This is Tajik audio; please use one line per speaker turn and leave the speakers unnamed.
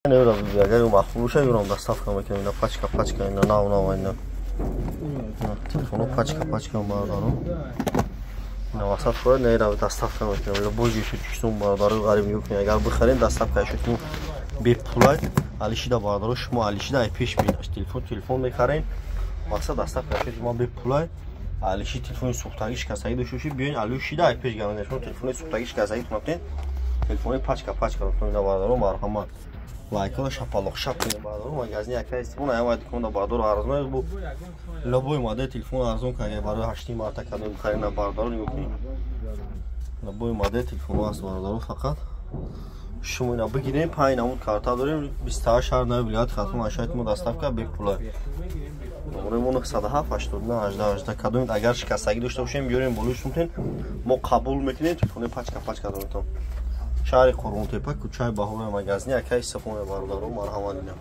Агар маъқул боша, юрам доставка мекунем. Ина пачка пачка, ина нав нав, ина телефоно пачка пачка, бародаро. Ина васат хоҳад наира, доставка мекунем. Любой ҷои Тоҷикистон, бародарои ғариб, нигоҳ кунед, агар бихарем, доставка шуд бепулай. Алишида, бародаро, шумо алишида ай пеш бинаш телефон, телефон мехарем, мақсад доставка шуд мо бепулай. Алиши телефони сӯхтагӣ, шикастагӣ дошта бошед, биёин, алишида ай пеш гамеда. Шумо телефони сӯхтагӣ, шикастагӣ тунабтен, телефони пачка пачка, ина, бародаро, марҳамат, лайкала шапалоқ шап кунем, бародаро. Магазини ака истифон аяма диконда, бародаро, арзон бу, любой модел телефон арзон кага барои 8 марта кадом бихарем на, бародаро, нигоҳ кунед, любой модел телефонҳо аст, бародаро, фақат шумо ина бигирем. Панҷ намуд карта дорем, 28 шаҳр нави вилояти Хатлон ашаити мо доставка бепула. Номерои мо 907 89 18 18. Кадомед агар шикастагӣ дошта бошем, биёрем, болои шумтен, мо қабул мекунем. Телефони пачка пачка дорем. Шаҳри Қурғонтепа, кӯчаи Баҳори, магазини акаи Сафоне, бародаро, марҳамат, ина.